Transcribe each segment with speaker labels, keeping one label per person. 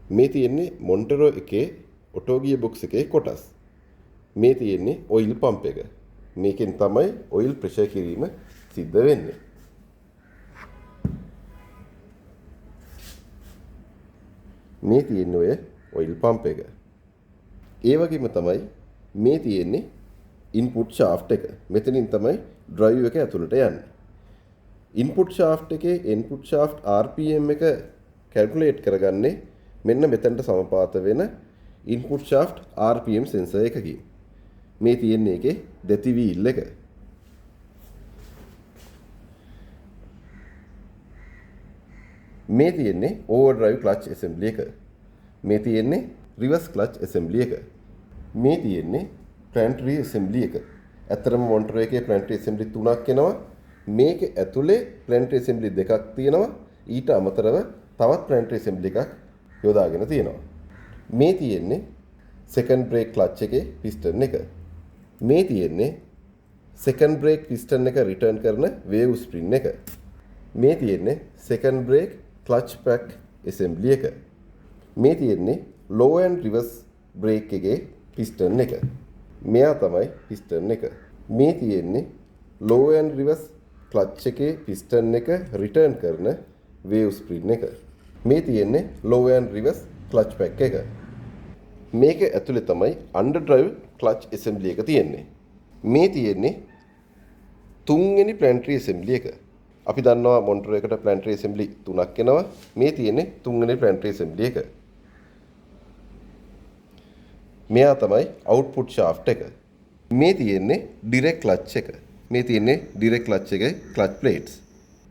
Speaker 1: මේ තියෙන්නේ මොන්ටරෝ එකේ ඔටෝ ගියර් බොක්ස් එකේ කොටස්. මේ තියෙන්නේ ඔයිල් පම්ප් එක. මේකෙන් තමයි ඔයිල් ප්‍රෙෂර් කිරීම සිද්ධ වෙන්නේ. මේ තියෙන්නේ ඔය ඔයිල් පම්ප් එක. ඒ වගේම තමයි මේ තියෙන්නේ ඉන්පුට් ෂාෆ්ට් එක. මෙතනින් තමයි ඩ්‍රයිව් එක ඇතුළට යන්නේ. ඉන්පුට් ෂාෆ්ට් එකේ ඉන්පුට් ෂාෆ්ට් RPM එක කැල්කියුලේට් කරගන්නේ මෙන්න මෙතනට සමපාත වෙන ඉන්පුට් ෂාෆ්ට් RPM sensor එකකින්. මේ තියෙන්නේ ඒකේ දැති වීල් එක. මේ තියෙන්නේ ඕවර්ඩ්‍රයිව් ක්ලච් ඇසෙම්බලි එක. මේ තියෙන්නේ රිවර්ස් ක්ලච් ඇසෙම්බලි එක. මේ තියෙන්නේ ප්ලැනටරි ඇසෙම්බලි එක. ඇත්තටම මොන්ටරෝ එකේ ප්ලැනටරි ඇසෙම්බලි තුනක් එනවා. මේක ඇතුලේ ප්ලැනටරි ඇසෙම්බලි දෙකක් තියෙනවා. ඊට අමතරව තවත් ප්ලැනටරි ඇසෙම්බලි එකක් යොදාගෙන තියෙනවා. මේ තියෙන්නේ සෙකන්ඩ් බ්‍රේක් ක්ලච් එකේ පිස්ටන් එක. මේ තියෙන්නේ සෙකන්ඩ් බ්‍රේක් පිස්ටන් එක රිටර්න් කරන වේව් ස්ප්‍රින් එක. මේ තියෙන්නේ second brake clutch pack assembly එක. මේ තියෙන්නේ ලෝ ඇන්ඩ් රිවර්ස් බ්‍රේක් එකේ පිස්ටන් එක. මෙයා තමයි පිස්ටන් එක. මේ තියෙන්නේ ලෝ ඇන්ඩ් රිවර්ස් ක්ලච් එකේ පිස්ටන් එක රිටර්න් කරන වේව් ස්ප්‍රින් එක. මේ තියෙන්නේ low and reverse clutch pack එක. මේක ඇතුලේ තමයි අන්ඩර් ඩ්‍රයිව් ක්ලච් ඇසෙම්බලි එක තියෙන්නේ. මේ තියෙන්නේ තුන්වෙනි ප්ලැනටරි ඇසෙම්බලි එක. අපි දන්නවා මොන්ටරෝ එකට ප්ලැනටරි ඇසෙම්බලි තුනක් එනවා. මේ තියෙන්නේ තුන්වෙනි ප්ලැනටරි ඇසෙම්බලි එක. මෙයා තමයි අවුට්පුට් ෂාෆ්ට් එක. මේ තියෙන්නේ ඩිරෙක්ට් ක්ලච් එක. මේ තියෙන්නේ ඩිරෙක්ට් ක්ලච් එකේ ක්ලච් ප්ලේට්ස්.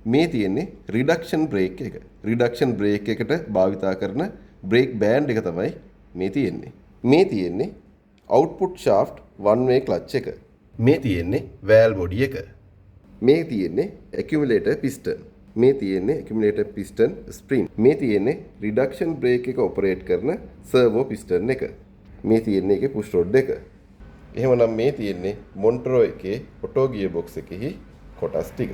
Speaker 1: මේ තියෙන්නේ රිඩක්ෂන් බ්‍රේක් එක. රිඩක්ෂන් බ්‍රේක් එකට භාවිතා කරන බ්‍රේක් බෑන්ඩ් එක තමයි මේ තියෙන්නේ. මේ තියෙන්නේ අවුට්පුට් ෂාෆ්ට් වන් වේ ක්ලච් එක. මේ තියෙන්නේ වෑල් බොඩි එක. මේ තියෙන්නේ ඇකියුමුලේටර් පිස්ටන්. මේ තියෙන්නේ ඇකියුමුලේටර් පිස්ටන් ස්ප්‍රින්. මේ තියෙන්නේ රිඩක්ෂන් බ්‍රේක් එක ඔපරේට් කරන සර්වෝ පිස්ටන් එක. මේ තියෙන්නේ ඒකේ පුෂ් රොඩ් එක. එහෙමනම් මේ තියෙන්නේ මොන්ටරෝ එකේ ඔටෝ ගියර් බොක්ස් එකෙහි කොටස් ටික.